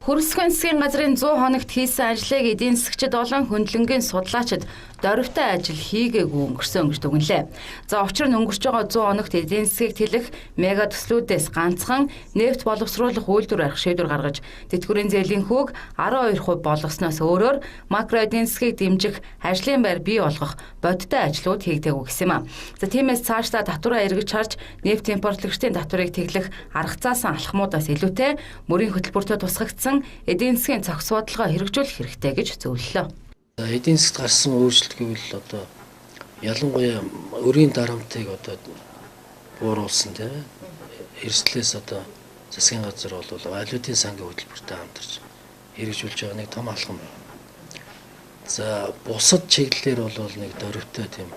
Хөрөлсөхийн засгийн газрын 100 хоногт хийсэн ажлыг эдийн засгчид болон хөндлөнгийн судлаачид дорвитой ажил хийгээгүй өнгөрсөн гэж дүгнэлээ. За, учир нь өнгөрч байгаа 100 хоногт эдийн засгийг тэлэх мега төслүүдээс ганцхан нефть боловсруулах үйлдвэр барих шийдвэр гаргаж, тэтгэврийн зээлийн хүүг 12% болгосноос өөрөөр макро эдийн засгийг дэмжих, ажлын байр бий болгох бодиттой ажлууд хийгдээгүй гэсэн юм а. За, тиймээс цаашдаа татвараа эргэж харж, нефть импортлогчдын татварыг тэглэх арга заасан алхмуудаас илүүтэй мөрийн хөтөлбөртөө тусгагдсан эдийн засгийн зохис бодлогоо хэрэгжүүлэх хэрэгтэй гэж зөвлөлөө. Эдийн засагт гарсан өөрчлөлт гэвэл одоо ялангуяа өрийн дарамтыг одоо бууруулсан, тийм, эрсдлээс одоо засгийн газар бол валютын сангийн хөтөлбөртэй хамтарч хэрэгжүүлж байгаа нэг том алхам байна. За, бусад чиглэлээр бол нэг дөрвтэй тийм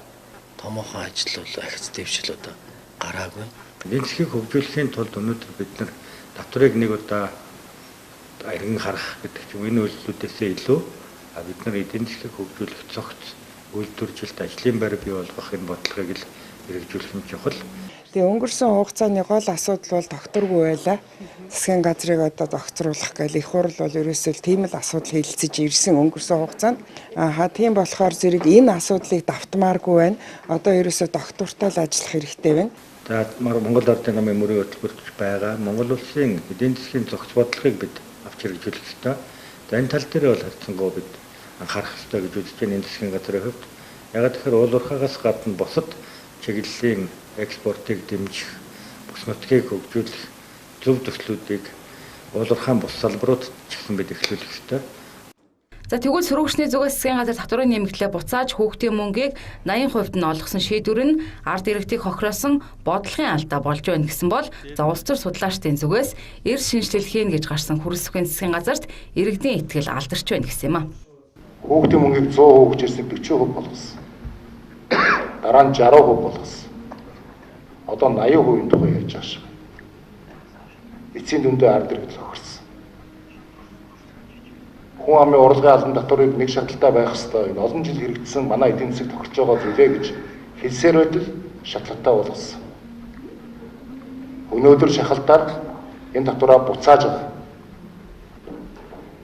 томоохон ажил бол ахиц дэвшил одоо гараагүй. Эдийн засгийг хөгжүүлэхийн тулд өнөөдөр бид нар татварыг нэг удаа эргэн харах гэдэг ч юм, энэ үйлдэлүүдээсээ илүү бид нар эдийн засгийг хөгжүүлэх цогц үйлдвэржилт, ажлын байр бий болгох энэ бодлогыг л хэрэгжүүлэх нь чухал. Тэгээ өнгөрсөн хугацааны гол асуудал бол тогтворгүй байлаа. Засгийн газрыг одоо зохицруулах гээл их хурл бол ерөөсөө тийм л асуудал хэлэлцэж ирсэн өнгөрсөн хугацаанд. Аа, тийм болохоор зэрэг энэ асуудлыг давтмааргүй байна. Одоо ерөөсөө тогтвортой л ажиллах хэрэгтэй байна. За, Монгол Ардын намын мөрийн хөтөлбөрт байгаа Монгол улсын эдийн засгийн зохиц бодлогыг бид авч хэрэгжүүлэх ёстой. За, энэ тал дээр бол харьцангуй бид анхаарах ёстой гэж үзэж байна энэ засгийн газрын хувьд. Яг тэгэхээр уул уурхаагаас гадна бусад чиглэлийн экспортыг дэмжих, бүс нутгийг хөгжүүлэх зөв төслүүдийг уул уурхаан бус салбарууд ч гэсэн бид эхлүүлэх ёстой. За, тэгвэл сөрүүгчний зүгээс засгийн газар татварын нэмэгдлээ буцааж хүүхдийн мөнгийг 80%-д нь олгосон шийдвэр нь ард иргэдийг хохироосон бодлогын алдаа болж байна гэсэн бол, за, улс төр судлаачдын зүгээс эрс шинэчлэл хийнэ гэж гарсан хөрөлсөхийн засгийн газарт иргэдийн итгэл алдарч байна гэсэн юм а. Хүүхдийн мөнгийг 100% гэжсэн, 40% болгосон. Дараа нь 60% болгосон. Одоо 80%-ийн тухай ярьж байгаа шиг. Эцсийн дүндээ ард иргэд хохирсон. Хүн амын урлагийн албан татварыг нэг шатлалтай байх ёстой. Энэ олон жил хэрэгжсэн манай эдийн засаг тохирч байгаа зүйлээ гэж хэлсээр байтал шатлалтай болгосон. Өнөөдөр шахалтаар энэ татвараа буцааж байгаа.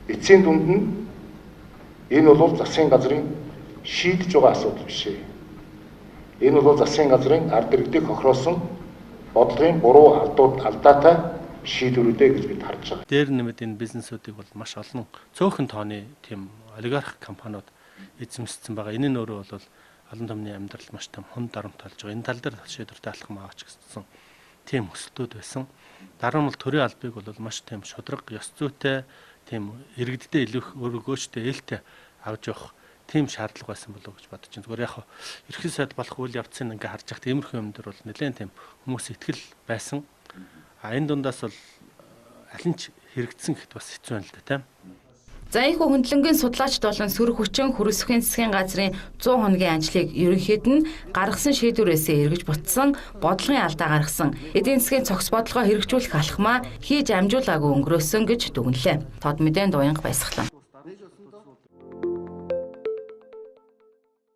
Эцсийн дүнд нь энэ бол засгийн газрын шийдэж байгаа асуудал биш ээ. Энэ бол засгийн газрын ард иргэдийг хохироосон бодлогын буруу алдууд алдаатай шийдвэрүүдээ гэж бид харж байгаа. Дээр нэмээд энэ бизнесүүдийг бол маш олон цөөхөн тооны тийм олигарх компаниуд эзэмшсэн байгаа. Энэ нь өөрөө бол олон түмний амьдрал маш том хүн дарамт болж байгаа. Энэ тал дээр шийдвэртэй алхам аваач гэсэн тийм хүсэлтүүд байсан. Дараа нь бол төрийн албыг бол маш тийм шударга, ёс зүйтэй, тийм иргэдтэй илүү их өргөөчтэй, ээлтэй авч явах тийм шаардлага байсан болов уу гэж бодож байна. Зүгээр яг эрхийн сайд болох үйл явцыг ингээ харж байхад иймэрхүү юм дээр бол нэлээд тийм хүмүүс итгэл байсан. А энэ дундаас бол аль нь ч хэрэгдсэн гэхэд бас хэцүү байна л да, тийм. За, энэхүү хөндлөнгийн судлаачд болон сөрөг хүчин хөрөлсөхийн засгийн газрын 100 хоногийн ажлыг ерөнхийд нь гаргасан шийдвэрээсээ эргэж буцсан, бодлогын алдаа гаргасан, эдийн засгийн цогц бодлогоо хэрэгжүүлэх алхмаа хийж амжуулаагүй өнгөрөөсөн гэж дүгнэлээ. Тод мэдээнд Уянга Баясгалан.